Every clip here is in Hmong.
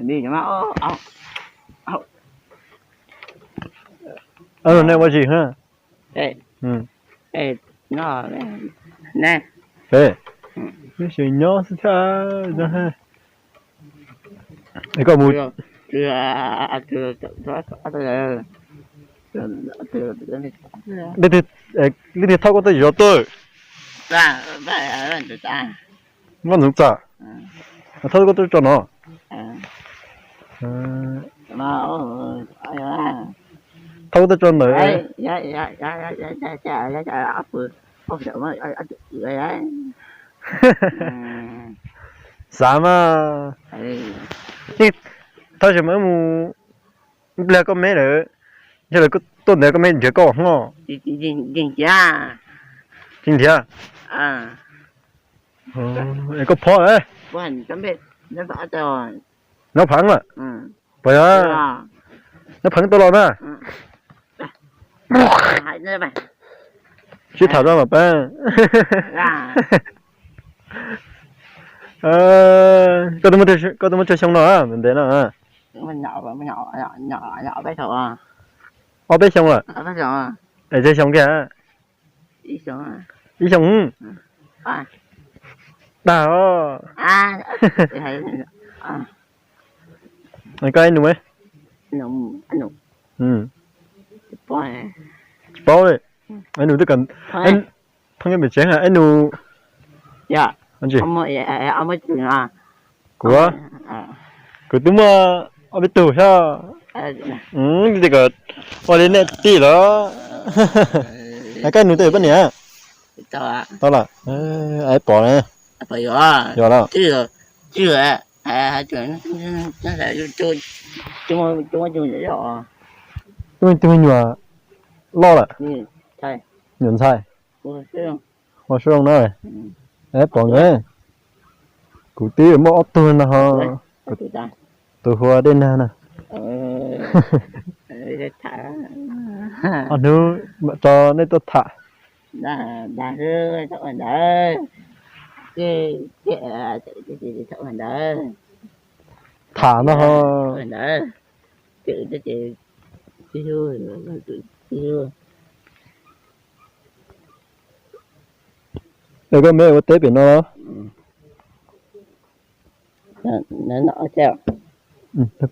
Li no, nej ua tsis ha? Peb, neb tseem nyob xwb thiab. Koj mus, leej twg thauj koj tuaj zov tuaj? Vaj Ntxoov Txam, thauj koj tuaj tso no. Thauj koj tuaj tso ntawd. Xav mas, thauj tsis mas wb mus pliag koj meb lawm, yog lawv tuaj ntawd koj meb nrhiav koj hmo. Tsis nrhiav. Koj phob, nyob pheev lawm. Puas yog? Nyob pheev tau los na. Sib tham zoj mam pab. Koj twb muaj tsawg xyoo no ntev no? Ob peb xyoo lawm. Es tsawg xyoo kiag? Ib xyoo. Dag os. Koj ib nus? Tsis paub li. Ib nus twb, pheej nyob pem tsev, ib nus. Kuv, kuv twb muaj ob peb tug thiab. Tias kom ua li nej tij lawm. Koj ib nus twb poj niam? Tau lawm. Pom na. Yog lawm. Twb muaj ib tug me nyuam loj lawm. Nyuam ntxhais. Ua zoo na. Pom na. Kuv twb muaj ob tug no ho. Tus hu ua Dej Nag na. Ob hnub mam tso nej tuaj tham. Tham no ho. Es koj meb ua teb pem no los?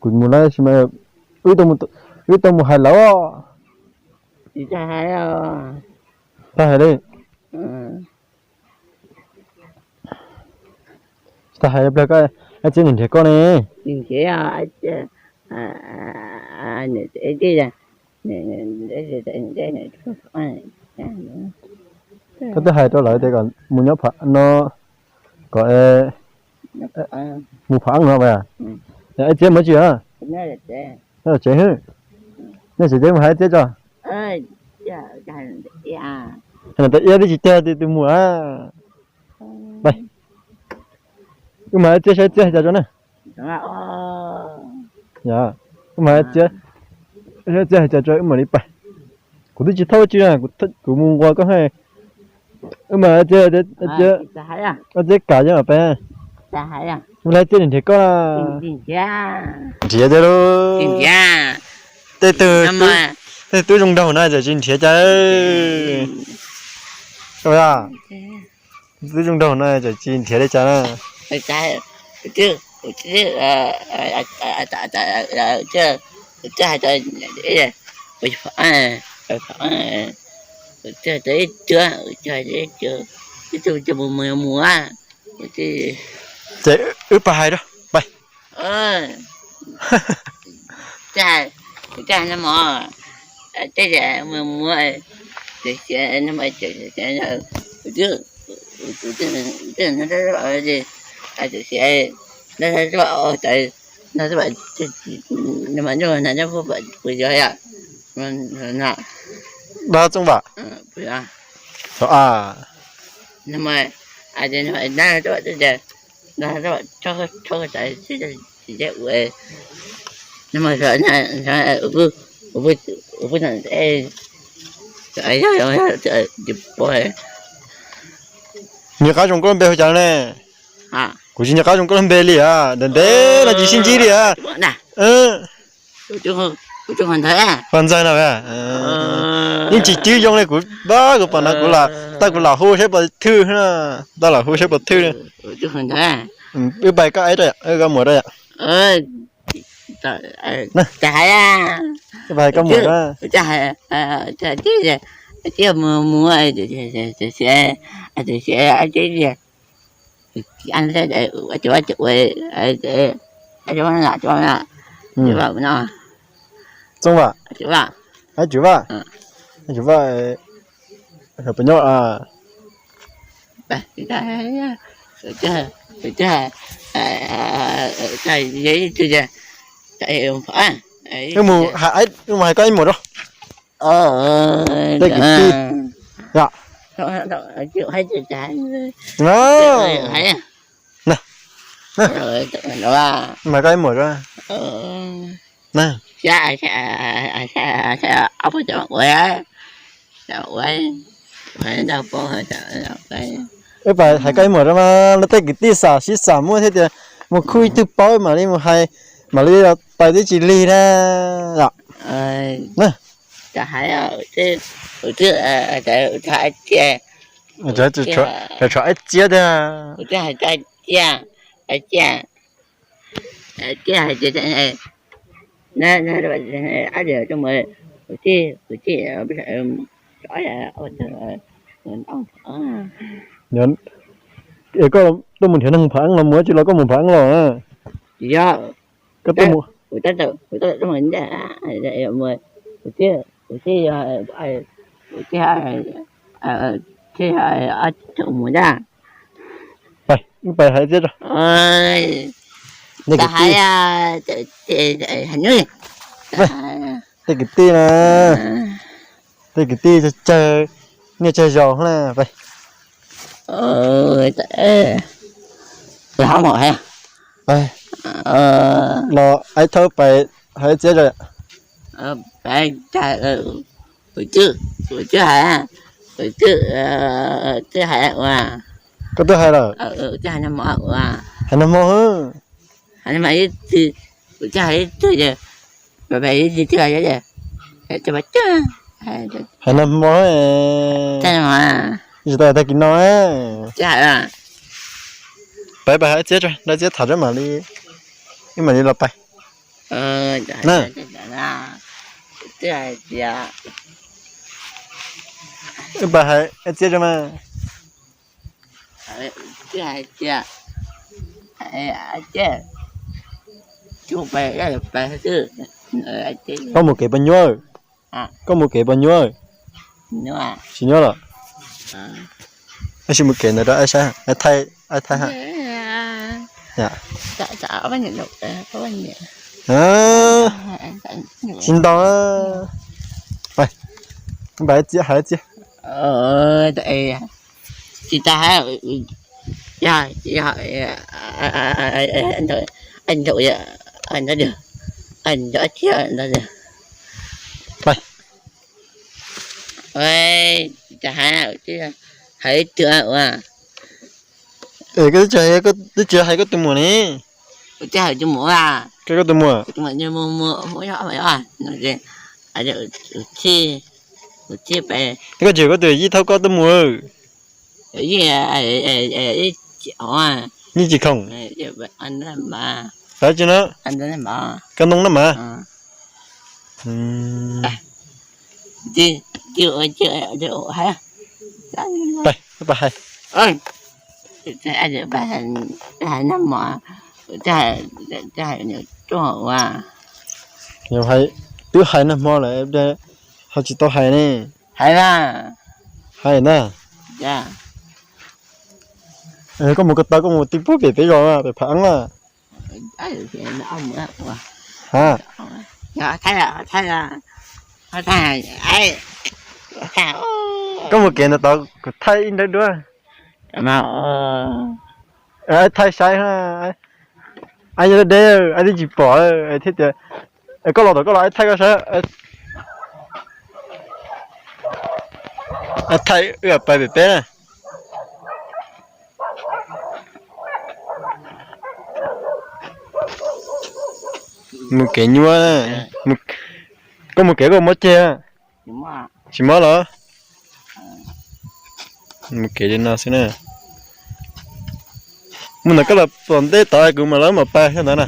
Kuv mus lawm sis mas wb tau mus hais lawv. Tsis tau hais li. Tsis tau hais pliag koj, Ab Txiab nrhiav koj ne. Koj twb hais rau lawv tias kom mus nyob pha no, kom mus pha no pas. Ab Txiab mus tsis? Nyob tsev. Nej tsev teb mus hais Ab Txiab tso. Hais tias Iab twb tsis tiag, tus mus a. Wb mus hais Ab Txiab saib Ab Txiab hais cas tso na. Wb mus hais Ab Txiab, saib Ab Txiab hais cas tso wb mam li pais. Kuv twb tsis thauj tsi na, kuv mus nquas koj. Wb mus hais Ab Txiab, Ab Txiab kam yog pais. Wb hais Ab Txiab nrhiav koj. Nrhiav tiag lauj. Tej tug, tej tug zoo nraug no txawm tsis nrhiav cas. Twb zoo nraug no txawm tsis nrhiav li cas na. Ces wb pais hais rau, pais. Dab Txooj Vam. Xyov a. Nws qab zoo koj npe hu cas ne? Kuv tsis nco qab zoo koj lub npe li a, ntev ntev no tsis sib ntsib li a. Pog ntxawg no, yeej tsis cwb zoo li kuv pab, kuv pom no kuv, tau kuv lam hu saib puas thwj na, tau lam hu saib puas thwj. Wb pais koj ib rau, koj muam rau yom. Wb pais koj muam rau. Txooj Vam, Tswv Vaj, Tswv Vaj, puas nyob? Mus hais koj ib muam rau. Tej kwv tij, yom. Hais koj ib muam rau. Wb pais hais koj ib muam rau mas, luag tej kwv tij xam sib xam muaj thiab tias mus khuj ib tug paub mam li mus hais, mam li pais twb tsis lig na. Tsov tsov ib txiab tiag. Koj tuaj mus nrhiav neeg phav eeb los mus, tsis los koj mus phav eeb los? Koj tuaj mus, pais, wb pais hais txiab tso. Tej kwv tij na, tej kwv tij tsawg tsawg, niaj tsawg zaus na. Los aib thawb pais hais txiab tso. Koj twb hais lawm? Hais nag hmo, hais nag hmo, tsis tau tag kis no. Pais pais hais txiab tso, nrog txiab tham tso mam li, wb mam li los pais. Wb pais hais txiab tso mas. Koj mus kev puas nyuaj? Koj mus kev puas nyuaj? Tsis nyuaj los? Wb sim mus kev ntawd rau wb saib, wb thaij, wb thaij ha. Tsis ntau. Pais, hais txiab. Tsis tas hais, nraum, nraum thiab ntawd. Hais twb ua, twb tsis hais koj tus muam ne. Koj tus muam, koj tsis koj tus yij thaub koj tuaj mus. Yeej tsis khoom. Tsis no, koj noog na mas. Pais, pais hais. Twb hais nag hmo lawm, ho tsis tau hais ne. Hais na. Koj mus ko taw, koj mus ti puag pem peb zos pem Phav Eeb na. Koj mus kev ntawd tod kuv thaij ib nrawb duab. Thaij saib, aib nyob deb deb, aib twb tsis pom thiab tias, koj los tom koj los aib thaij koj saib. Aib thaij wb pais pem peb na. Mus kev nyuaj. Koj mus kev koj mob ceg? Tsis mob los? Mus kev li no xwb na. Mus ntawm koj los tom ntej tod kuv mam los mam pab thiab ntawd na.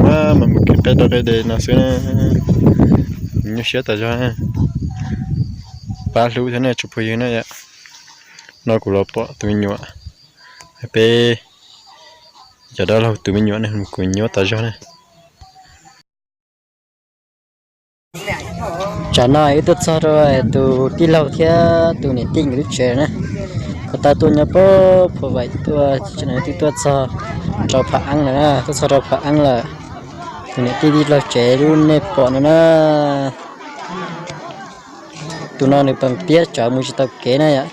Mas mus kev qab dab qab de no xwb na. Nyuaj siab tas zog. Pab hlub thiab nej tsoom phooj ywg na yom. No kuv los pom tus me nyuam, peb cov dab laug tus me nyuam ne, kuv nyuaj tas zog na. Tsam no wb tuaj txog rau tus tij laug thiab tus niam tij nkawd lub tsev na. Kuv tau tuaj nyob pab phuam vaim tuaj, twb tuaj txog rau phav eeb lawm na, tuaj txog rau phav eeb lawm. Tus niam tij tij laug tsev lub nej pom no na. Tus no nws peem piab tsawv mus tsis tau kev na yom.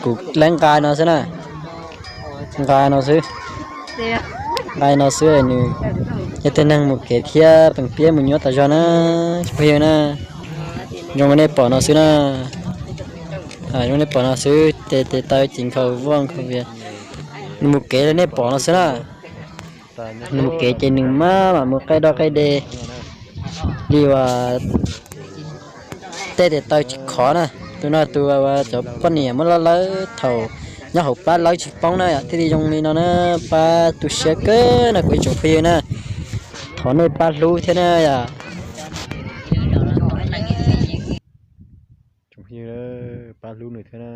Kuv laib nqa no xwb na. Nqa no xwb. Nqa no xwb nws yog tej neeg mus kev thiab peem piab mus nyuaj tas zog na. Tsoom phooj ywg na, zoo li nej pom no xwb na. Zoo li nej pom no xwb, tes tes taw ces nkhaus voj nkhaus vias. Nws mus kev li nej pom no xwb na. Nws mus kev ces nws maj mam mus qaij doj qaij de li uas tej tes taw tsis khov na. Tus no tus uas cov poj niam muab lawb lawb thaum nyob hauv plab lawb tsis poob na yom, thiaj li zoo li no na. Pab tu siab kawg na kuv ib tsoom phooj ywg na. Thov nej pab hlub thiab na yom. Tsoom phooj ywg, pab hlub nws thiab na.